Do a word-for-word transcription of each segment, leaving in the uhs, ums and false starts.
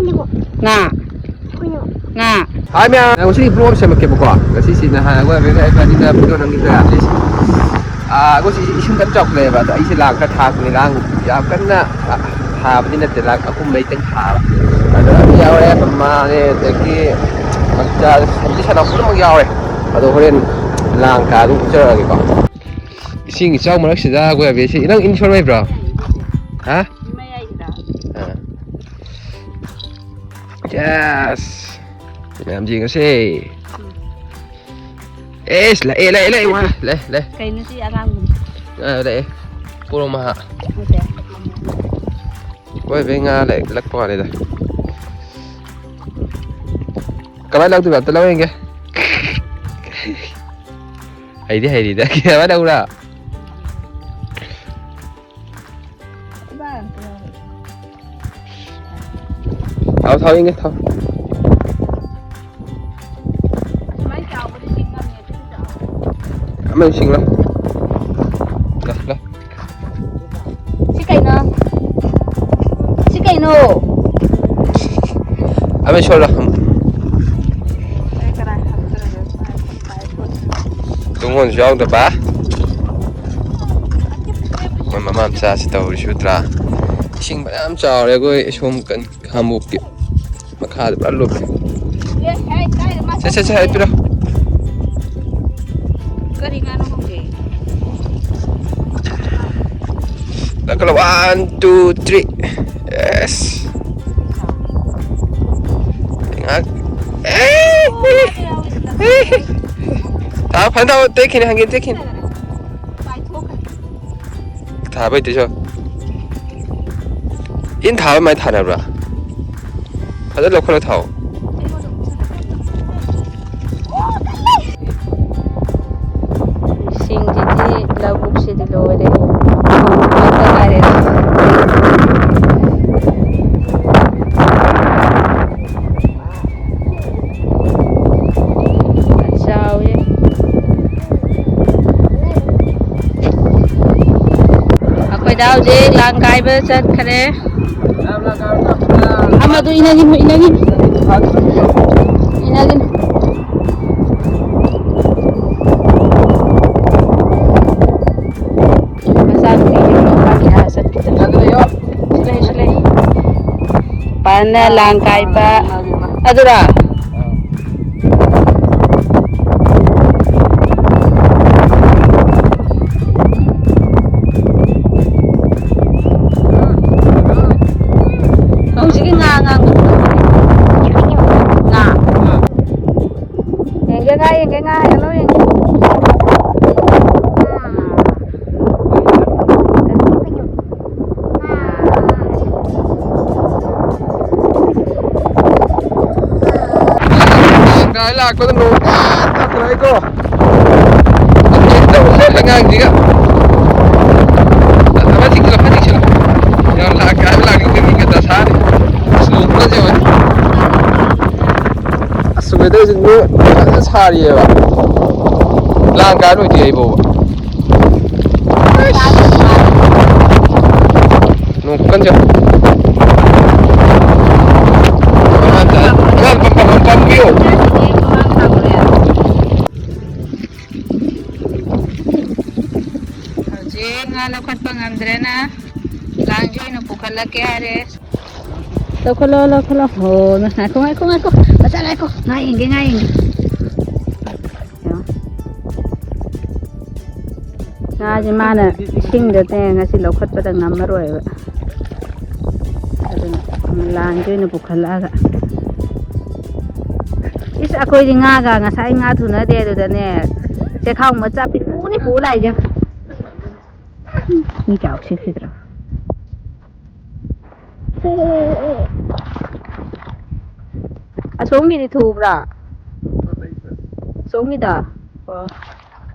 ꯉꯥ꯫ ꯑꯩꯈꯣꯏꯅ ꯉꯥ꯫ ꯍꯥꯏ ꯃꯌꯥꯝ, ꯉꯁꯤꯗꯤ vlog ꯁꯦꯝꯃꯛꯀꯦꯕꯀꯣ꯫ ꯉꯁꯤꯁꯤ ꯅꯍꯥꯟ ꯑꯩꯈꯣꯏ ꯑꯕꯦꯒ ꯑꯩꯒ ꯑꯅꯤꯅ video ꯅꯝꯈꯤꯗ꯭ꯔꯥ? ꯑꯩꯁꯦ, ꯑꯥ, ꯑꯩꯈꯣꯏ ꯁꯤ ꯏꯁꯤꯡ ꯀꯟꯅ ꯆꯥꯎꯈꯠꯂꯛꯑꯦꯕ꯫ ꯑꯗꯣ ꯑꯩꯁꯦ ꯂꯥꯡ ꯈꯔ ꯊꯥꯛꯄꯅꯤ꯫ ꯂꯥꯡ ꯌꯥꯝ ꯀꯟꯅ ꯊꯥꯕꯗꯤ ꯅꯠꯇꯦ, ꯂꯥꯡ ꯑꯍꯨꯝ ꯃꯔꯤꯇꯪ ꯊꯥꯕ꯫ ꯑꯗꯣ ꯑꯗꯨ ꯌꯥꯎꯔꯦ, ꯃꯃꯥꯅꯦ, ꯑꯗꯒꯤ ꯃꯆꯥ ꯁꯟꯗꯤ ꯁꯟꯅꯥꯎ ꯄꯨꯝꯅꯃꯛ ꯌꯥꯎꯔꯦ꯫ ꯑꯗꯣ ꯍꯣꯔꯦꯟ ꯂꯥꯡ ꯀꯥ ꯑꯗꯨꯝ ꯎꯠꯆꯔꯛꯑꯒꯦꯀꯣ꯫ ꯏꯁꯤꯡ ꯏꯆꯥꯎ ꯃꯔꯛꯁꯤꯗ ꯑꯩꯈꯣꯏ ꯑꯕꯦꯁꯤ, ꯅꯪ ꯏꯟ ꯁꯣꯟꯕ ꯍꯩꯕ꯭ꯔꯣ? ꯍꯥ? ꯃꯌꯥꯏꯁꯤꯗ꯫ ꯑꯥ꯫ Yes! ꯃꯌꯥꯝ ꯌꯦꯡꯉꯁꯦ꯫ ꯎꯝ꯫ ꯑꯦꯁ, ꯂꯥꯛꯑꯦ, ꯂꯥꯛꯑꯦ, ꯂꯥꯛꯑꯦ, ꯋꯥ, ꯂꯥꯛꯑꯦ, ꯂꯥꯛꯑꯦ꯫ ꯀꯩꯅꯣ ꯁꯤ ꯑꯉꯥꯡ? ꯑꯥ, ꯂꯥꯛꯑꯦ꯫ ꯄꯣꯔꯣ ꯃꯍꯥ꯫ ꯅꯠꯇꯦ꯫ ꯍꯣꯏ, ꯕꯦ, ꯉꯥ ꯂꯩ, ꯂꯛꯄ ꯋꯥꯅꯤꯗ꯫ ꯀꯃꯥꯏꯅ ꯂꯧꯗꯣꯏꯕ? ꯑꯝꯇ ꯂꯧ ꯌꯦꯡꯒꯦ꯫ ꯍꯩꯗꯤ ꯍꯩꯔꯤꯗ꯫ ꯀꯃꯥꯏꯅ ꯂꯧꯔꯥ? ꯊꯥꯎ, ꯊꯥꯎ, ꯌꯦꯡꯒꯦ, ꯊꯥꯎ꯫ ꯑꯃ ꯁꯤꯡꯂꯣ꯫ ꯂꯥꯎ, ꯂꯥꯎ꯫ ꯁꯤ ꯀꯩꯅꯣ? ꯁꯤ ꯀꯩꯅꯣ? ꯑꯃ ꯁꯣꯜꯂꯣ꯫ ꯇꯨꯡꯒꯣꯟꯁꯨ ꯌꯥꯎꯗꯕ꯫ ꯃꯣꯏ ꯃꯃꯥ ꯃꯆꯥꯁꯤ ꯇꯧꯔꯤꯁꯤ ꯎꯗ꯭ꯔꯥ? ꯏꯁꯤꯡ ꯐꯅꯌꯥꯝ ꯆꯥꯎꯔꯦ ꯑꯩꯈꯣꯏ ꯁꯣꯝ ꯀꯟ-, ꯈꯥꯉꯕꯣꯛꯀꯤ ꯃꯈꯥꯗ ꯄꯨꯔꯥ ꯂꯨꯞꯄꯦ꯫ ꯁꯦ, ꯁꯦ, ꯁꯦ, ꯍꯥꯏ ꯄꯤꯔꯣ꯫ ꯀꯔꯤ ꯉꯥꯅꯣ ꯈꯪꯗꯦ꯫ ꯂꯪꯈꯠꯂꯣ, one, two, three꯫ Yes꯫ ꯉꯥꯏꯍꯥꯛ꯫ ꯑꯦ! ꯊꯥ ꯐꯅ ꯊꯥ ꯇꯦꯛꯈꯤꯅꯤ, ꯍꯪꯒꯦ ꯇꯦꯛꯈꯤꯅꯤ꯫ ꯊꯥꯕ ꯍꯩꯇ꯭ꯔꯤꯁꯨ꯫ ꯏꯟ ꯊꯥꯕ ꯃꯥꯏ ꯊꯥꯅꯕ꯭ꯔꯥ? ꯐꯖꯅ ꯂꯧꯈꯠꯂ ꯊꯥꯎ꯫ ꯏꯁꯤꯡꯁꯤꯗꯤ ꯂꯧꯕꯨꯛꯁꯤꯗꯤ ꯂꯣꯏꯔꯦ꯫ ꯉꯥꯛꯇ ꯉꯥꯏꯔꯦ꯫ ꯆꯥꯎꯋꯦ꯫ ꯑꯩꯈꯣꯏꯗ ꯍꯧꯖꯤꯛ ꯂꯥꯡ ꯀꯥꯏꯕ ꯆꯠꯈ꯭ꯔꯦ꯫ ꯑꯃ ꯑꯗꯨ ꯏꯅꯒꯤꯅꯨ, ꯏꯅꯒꯤꯅꯨ꯫ ꯏꯅꯒꯤꯅꯨ꯫ ꯃꯆꯥꯅꯨꯄꯤꯁꯨ ꯂꯧꯕ ꯂꯥꯛꯀꯦ ꯍꯥꯏꯔ ꯆꯠꯈꯤꯗꯅ꯫ ꯁꯤꯂꯩ, ꯁꯤꯂꯩ꯫ ꯄꯥꯟꯅ ꯂꯥꯡ ꯀꯥꯏꯕ꯫ ꯑꯗꯨꯔꯣ? ꯍꯧꯖꯤꯛꯀꯤ ꯉꯥ ꯉꯥꯡꯕꯗꯣ꯫ ꯉꯥ꯫ ꯌꯦꯡꯒꯦ ꯉꯥ, ꯌꯦꯡꯒꯦ ꯉꯥ, ꯍꯦꯜꯂꯣ ꯌꯦꯡꯒꯦ꯫ ꯉꯥ ꯂꯥꯛꯄꯗ ꯅꯣꯡ ꯀꯟꯅ ꯇꯥꯔꯛꯏꯀꯣ꯫ ꯑꯉꯥꯡꯁꯤꯒ꯫ ꯐꯠ ꯆꯤꯛꯁꯤꯜꯂꯣ, ꯐꯠ ꯆꯤꯛꯁꯤꯜꯂꯣ꯫ ꯌꯥꯝ ꯂꯥꯛꯀꯦ ꯍꯥꯏꯕ ꯂꯥꯛꯅꯤꯡꯗꯦ, ꯃꯤꯒ ꯗꯁꯥꯅꯤ꯫ ꯑꯁ, ꯅꯣꯡ ꯀꯟꯅ ꯆꯨꯕꯅꯤ꯫ ꯑꯁ, ꯋꯦꯗꯔꯁꯤ ꯅꯣꯏ ꯐꯖꯅ ꯁꯥꯔꯤꯌꯦꯕ꯫ ꯂꯥꯡ ꯀꯥꯏꯔꯣꯏꯗꯤ ꯑꯩꯕꯣꯕ꯫ ꯅꯣꯡ ꯈꯨꯀꯟꯁꯦ꯫ ꯄꯝ, ꯄꯝ, ꯄꯝ, ꯄꯝꯕꯤꯌꯣ꯫ ꯍꯧꯖꯤꯛ ꯉꯥ ꯂꯧꯈꯠꯄ ꯉꯝꯗ꯭ꯔꯦꯅ ꯂꯥꯡꯁꯦ ꯑꯣꯏꯅ ꯄꯨꯈꯠꯂꯛꯀꯦ ꯍꯥꯏꯔꯦ꯫ ꯂꯧꯈꯠꯂꯣ, ꯂꯧꯈꯠꯂꯣ꯫ ꯑꯣ, ꯉꯥꯏꯈꯣ, ꯉꯥꯏꯈꯣ, ꯉꯥꯏꯈꯣ꯫ ꯃꯆꯥ ꯉꯥꯏꯈꯣ꯫ ꯉꯥ ꯌꯦꯡꯒꯦ, ꯉꯥ ꯌꯦꯡꯒꯦ꯫ ꯌꯦꯡꯉꯣ꯫ ꯉꯥꯁꯦ ꯃꯥꯅ ꯏꯁꯤꯡꯗꯅꯦ ꯉꯁꯤ ꯂꯧꯈꯠꯄꯗ ꯉꯝꯃꯔꯣꯏꯕ꯫ ꯑꯗꯨꯅ ꯂꯥꯡꯁꯦ ꯑꯣꯏꯅ ꯄꯨꯈꯠꯂꯛꯑꯒ꯫ ꯏꯁ, ꯑꯩꯈꯣꯏꯗꯤ ꯉꯥꯒ ꯉꯁꯥꯏ ꯉꯥ ꯊꯨꯅꯗꯦ ꯑꯗꯨꯗꯅꯦ ꯆꯦꯈꯥꯎ ꯃꯆꯥ ꯄꯤꯛꯇ꯭ꯔꯨꯅꯤ ꯄꯨ ꯂꯥꯛꯏꯁꯦ꯫ ꯃꯤ ꯀꯌꯥ ꯎꯁꯤꯠꯈꯤꯗ꯭ꯔꯣ? ꯑꯁꯣꯝꯒꯤꯗꯤ ꯊꯨꯕ꯭ꯔꯥ? ꯑꯁꯣꯝꯒꯤꯗꯣ? ꯑꯣ꯫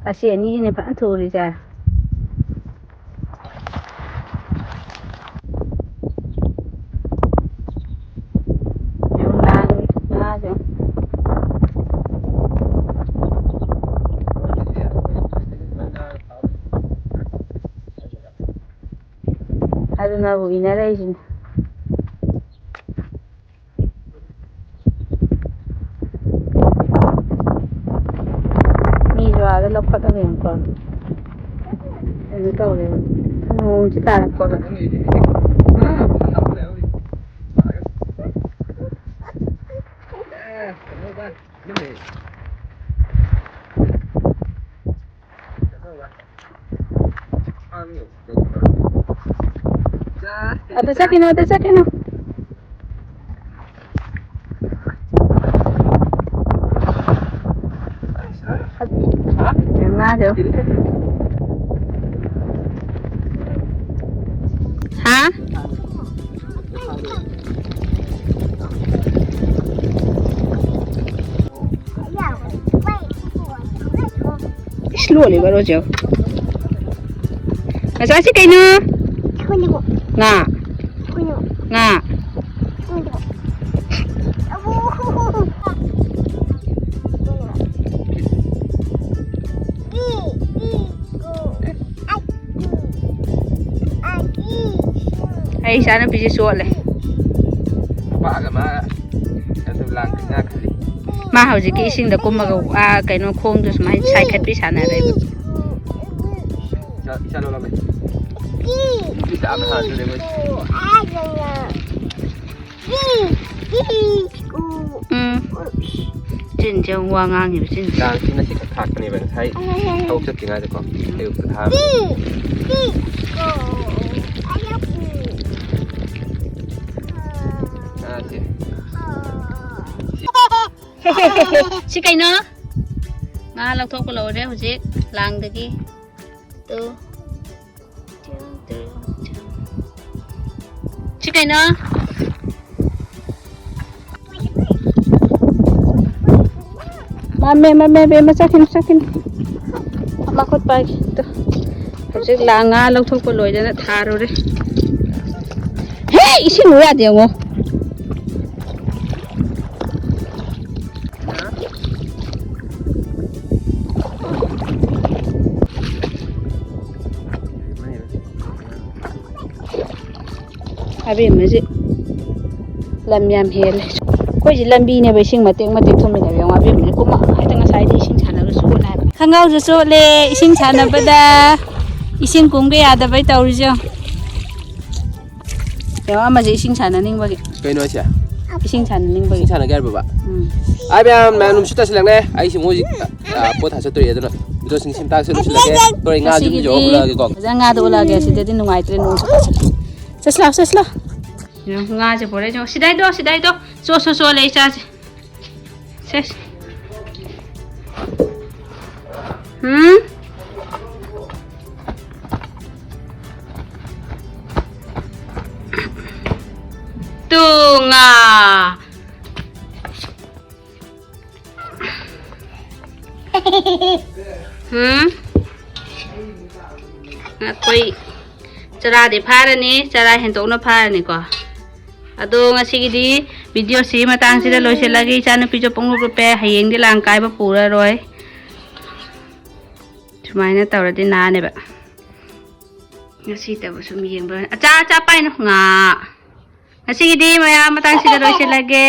ꯑꯁꯤ ꯑꯅꯤꯁꯤꯅꯦ ꯐꯖꯅ ꯊꯨꯔꯤꯁꯦ꯫ ꯌꯥꯝ ꯂꯥꯡꯉꯤ ꯉꯥꯁꯦ꯫ ꯑꯗꯨꯅꯕꯨ ꯏꯟꯅꯔꯛꯏꯁꯤꯅꯤ꯫ ꯂꯧꯈꯠꯂꯒ ꯌꯦꯡꯉꯨꯀꯣ꯫ ꯀꯩꯅꯣ ꯇꯧꯔꯦ꯫ ꯅꯣꯡꯁꯤ ꯇꯥꯔꯛꯄꯒ꯫ ꯑꯗ ꯆꯠꯈꯤꯅꯨ, ꯑꯗ ꯆꯠꯈꯤꯅꯨ꯫ ꯉꯥꯗꯣ꯫ ꯍꯥ? ꯏꯁ, ꯂꯣꯜꯂꯤꯕ ꯔꯣꯖꯦꯜ꯫ ꯃꯆꯥꯁꯤ ꯀꯩꯅꯣ? ꯉꯥ꯫ ꯉꯥ꯫ ꯑꯩ ꯏꯆꯥꯅꯨꯄꯤꯁꯦ ꯆꯣꯠꯂꯦ꯫ ꯃꯄꯥꯒ ꯃꯥꯒ ꯑꯗꯨ ꯂꯥꯡ ꯉꯥ ꯈꯜꯂꯤ꯫ ꯃꯥ ꯍꯧꯖꯤꯛꯀꯤ ꯏꯁꯤꯡꯗ ꯀꯨꯝꯃꯒ, ꯑꯥ, ꯀꯩꯅꯣ, ꯈꯣꯡꯗꯣ ꯁꯨꯃꯥꯏꯅ ꯁꯥꯏꯈꯠꯄꯤ ꯁꯥꯟꯅꯔꯦꯕ꯫ ꯏꯆꯥ, ꯏꯆꯥ ꯂꯣꯜꯂꯝꯃꯦ꯫ ꯅꯨꯄꯤ ꯆꯥꯕ ꯍꯥꯟꯅꯗꯨꯅꯦ ꯃꯣꯏ꯫ ꯎꯝ꯫ ꯆꯤꯟꯁꯦ ꯑꯃꯨꯛ ꯋꯥ ꯉꯥꯡꯉꯤꯕ ꯆꯤꯟꯁꯦ꯫ ꯂꯥꯡꯁꯤ ꯉꯁꯤ ꯈꯛ ꯊꯥꯛꯄꯅꯦꯕ, ꯉꯁꯥꯏ ꯊꯕꯛ ꯆꯠꯇ꯭ꯔꯤꯉꯩꯗꯀꯣ, ꯑꯌꯨꯛꯇ ꯊꯥꯕꯅꯦ꯫ ꯉꯥꯁꯦ꯫ ꯁꯤ ꯀꯩꯅꯣ? ꯉꯥ ꯂꯧꯊꯣꯛꯄ ꯂꯣꯏꯔꯦ ꯍꯧꯖꯤꯛ ꯂꯥꯡꯗꯒꯤ꯫ ꯇꯨ꯫ ꯁꯤ ꯀꯩꯅꯣ? ꯃꯝꯃꯦ, ꯃꯝꯃꯦ, ꯕꯦꯝꯃ, ꯆꯠꯈꯤꯅꯨ, ꯆꯠꯈꯤꯅꯨ꯫ ꯃꯈꯨꯠ ꯄꯥꯏꯒꯦ꯫ ꯇꯨ꯫ ꯍꯧꯖꯤꯛ ꯂꯥꯡ ꯉꯥ ꯂꯧꯊꯣꯛꯄ ꯂꯣꯏꯗꯅ ꯊꯥꯔꯨꯔꯦ꯫ ꯍꯦ! ꯏꯁꯤꯡ ꯂꯨ ꯌꯥꯗꯦ ꯌꯦꯡꯉꯣ꯫ ꯑꯕꯦꯝꯃꯁꯦ ꯂꯝ ꯌꯥꯝ ꯍꯦꯜꯂꯦ꯫ ꯑꯩꯈꯣꯏꯁꯦ ꯂꯝꯕꯤꯅꯦꯕ ꯏꯁꯤꯡ ꯃꯇꯦꯛ ꯃꯇꯦꯛ ꯊꯨꯝꯃꯤꯅꯦꯕ꯫ ꯌꯦꯡꯉꯣ, ꯑꯕꯦꯝꯃꯁꯦ ꯀꯨꯝꯃꯛ ꯍꯦꯛꯇ ꯉꯁꯥꯏꯗꯤ ꯏꯁꯤꯡ ꯁꯥꯟꯅꯕꯗ ꯆꯣꯠꯂꯦ ꯍꯥꯏꯕ꯫ ꯈꯪꯒꯥꯎꯁꯨ ꯆꯣꯠꯂꯦ, ꯏꯁꯤꯡ ꯁꯥꯟꯅꯕꯗ꯫ ꯏꯁꯤꯡ ꯀꯨꯝꯒꯦ ꯌꯥꯗꯕꯩ ꯇꯧꯔꯤꯁꯦ ꯌꯦꯡꯉꯣ꯫ ꯌꯦꯡꯉꯣ, ꯑꯃꯁꯦ ꯏꯁꯤꯡ ꯁꯥꯟꯅꯅꯤꯡꯕꯒꯤ꯫ ꯀꯩꯅꯣ ꯍꯥꯏꯁꯦ? ꯏꯁꯤꯡ ꯁꯥꯟꯅꯅꯤꯡꯕꯒꯤ꯫ ꯏꯁꯤꯡ ꯁꯥꯟꯅꯒꯦ ꯍꯥꯏꯔꯕꯕ? ꯎꯝ꯫ ꯑꯥꯏ, ꯃꯌꯥꯝ, ꯃꯌꯥꯝ, ꯅꯨꯡꯁꯤꯠ ꯇꯥꯁꯤꯜꯂꯛꯂꯦ꯫ ꯑꯩꯁꯦ ꯃꯣꯏ, ꯑ, ꯄꯣꯠ ꯊꯥ ꯆꯠꯇꯣꯔꯤ, ꯑꯗꯨꯅ ꯚꯤꯗꯤꯑꯣꯁꯤꯡ ꯁꯤꯝꯇꯥꯛꯁꯦ ꯂꯣꯏꯁꯤꯜꯂꯒꯦ꯫ ꯍꯣꯔꯦꯟ ꯉꯥꯁꯨ ꯉꯁꯤꯒꯤꯗꯤ ꯌꯧꯔꯛꯂꯛꯑꯒꯦꯀꯣ꯫ ꯐꯖꯅ ꯉꯥꯗꯣ ꯎꯠꯂꯛꯑꯒꯦ꯫ ꯁꯤꯗꯗꯤ ꯅꯨꯡꯉꯥꯏꯇ꯭ꯔꯦ, ꯅꯣꯡꯁꯨ ꯇꯥꯁꯤꯜꯂꯛꯑꯦ꯫ ꯆꯠꯁꯤ ꯂꯥꯛꯑꯣ, ꯆꯠꯁꯤ ꯂꯥꯛꯑꯣ꯫ ꯌꯦꯡꯉꯣ, ꯉꯥꯁꯦ ꯄꯨꯔꯛꯏꯁꯦ ꯌꯦꯡꯉꯣ꯫ ꯁꯤꯗ ꯍꯥꯏꯗꯣ, ꯁꯤꯗ ꯍꯥꯏꯗꯣ꯫ ꯆꯣꯠꯁꯨ ꯆꯣꯠꯂꯦ ꯏꯆꯥꯁꯦ꯫ ꯁꯦ꯫ ꯎꯝ? ꯇꯨ ꯉꯥ꯫ ꯎꯝ? ꯑꯩꯈꯣꯏ ꯆꯔꯥꯗꯤ ꯐꯥꯔꯅꯤ, ꯆꯔꯥ ꯍꯦꯟꯇꯣꯛꯅ ꯐꯥꯔꯅꯤꯀꯣ꯫ ꯑꯗꯣ ꯉꯁꯤꯒꯤꯗꯤ ꯚꯤꯗꯤꯑꯣꯁꯤ ꯃꯇꯥꯡꯁꯤꯗ ꯂꯣꯏꯁꯤꯜꯂꯒꯦ꯫ ꯏꯆꯥꯅꯨꯄꯤꯁꯨ ꯄꯨꯡꯂꯨꯞ ꯂꯨꯞꯄꯦ, ꯍꯌꯦꯡꯗꯤ ꯂꯥꯡ ꯀꯥꯏꯕ ꯄꯨꯔꯔꯣꯏ꯫ ꯁꯨꯃꯥꯏꯅ ꯇꯧꯔꯗꯤ ꯅꯥꯅꯦꯕ꯫ ꯉꯁꯤꯇꯕꯨ ꯁꯨꯝ ꯌꯦꯡꯕ ꯑꯣꯏꯅ꯫ ꯑꯆꯥ, ꯑꯆꯥ ꯄꯥꯏꯅꯨ, ꯉꯥ꯫ ꯉꯁꯤꯒꯤꯗꯤ ꯃꯌꯥꯝ ꯃꯇꯥꯡꯁꯤꯗ ꯂꯣꯏꯁꯤꯜꯂꯒꯦ꯫